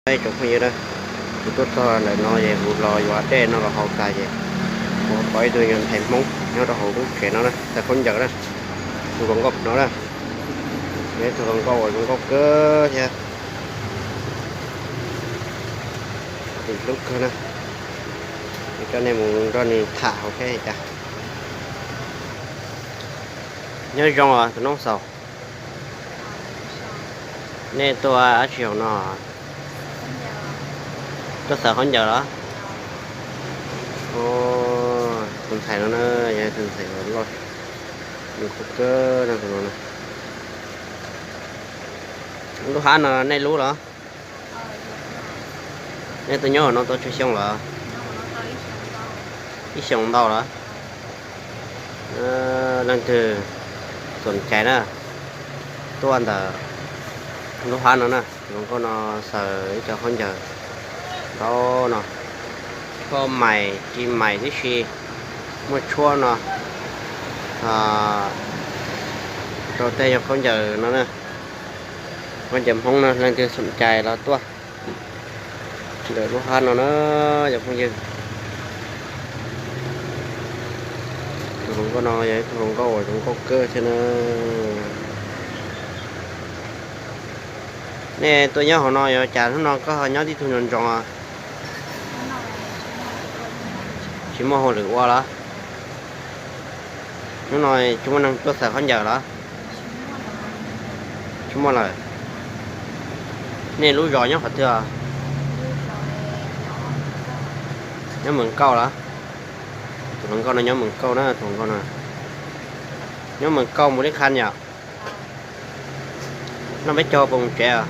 Ib tsoom phooj ywg na, kuv tuaj txog ntawm no es kuv los yuav dej no los haus tas ces kuv pom ib tug nyuag ntxhais Hmoob nyob rau hauv lub tsev no na, txawv khaub ncaws na, tus hluas nkauj no na, yog ib tug hluas nkauj uas zoo nkauj kawg thiab, hlub kawg na. Kuv coj nej mus nrog nws tham hauv seb cas. Nyob zoo os tus noob xaus. Nej tuaj dab tsi hauv no? Tuaj xaws khaub ncaws los? Tus ntxhais no na, yog tus ntxhais uas loj, nws kub kawg no tus no na. Lub hab no nej lub los? Nej tuaj nyob hauv no tau tsawg xyoo lawm? Ib xyoos ntau lawm. Leej twg xoom cai na, tuaj ntawm lub hab no na, tus hluas nkauj no xaws ib co khaub ncaws ntau no, tshuab mais ci mais tib si, muaj tshuab no rau tej yog khaub ncaws no na. Khaub ncaws Hmoob no leej twg xoom cai los tuaj ntawm lub hab no na, cov phooj ywg. Tus hluas nkauj no yog ib tug hluas nkauj uas zoo nkauj kawg thiab na. Nej tuaj nyob hauv no yuav cas hnub no koj ho nyob tib tug ntsoov ntsoov? Tsis muaj hauj lwm ua los? Hnub no tsis muaj neeg tuaj xaws khaub ncaws los? Tsis muaj lawm. Nej lub zos nyob qhov twg? Nyob Mees Kauj los? Tus hluas nkauj no nyob Mees Kauj na, tus hluas nkauj no nyob Mees Kauj mus Liab Qha yom? Noj peb caug puas mus tsev os?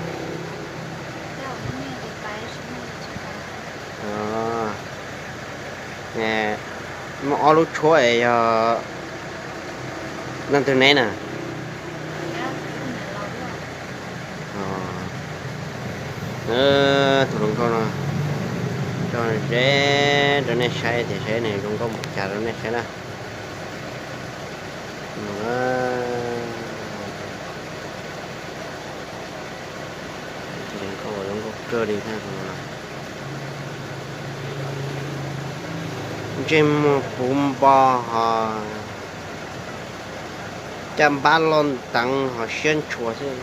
Muaj ob lub tshuab es yog leej twg neb na? Tus hluas nkauj no tso ze rau nej saib tias saib nws zoo nkauj npaum cas rau nej saib na. Tus hluas nkauj zoo nkauj kawg li thiab. Ntsej muag puv npo ho caj npab loj nteev ho siab ntshua xwb.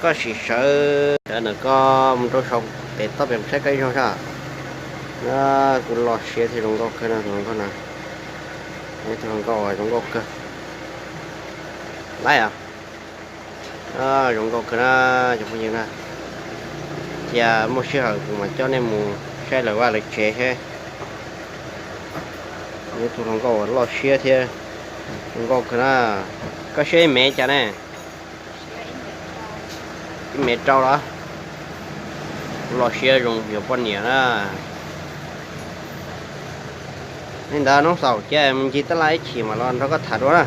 Koj sim sawv sawv ntawm koj mus rau saum pem toj pem saib koj ib zaug sab. Kuv los siab thiab zoo nkauj kawg no, tus hluas nkauj no, tus hluas nkauj zoo nkauj kawg. Laib os. Zoo nkauj kawg na cov phooj ywg na. Cia muaj sij hawm kuv mam coj nej mus saib lawv vaj lawv tsev seb. Tus hluas nkauj uas loj siab thiab zoo nkauj kawg na. Koj siab ib mev cas ne? Ib mev rau los? Loj siab zoo yuav poj niam na. Li ntawd noob xaus, cia mus ncig tab laj ib chim mam los nrog koj tham dua na.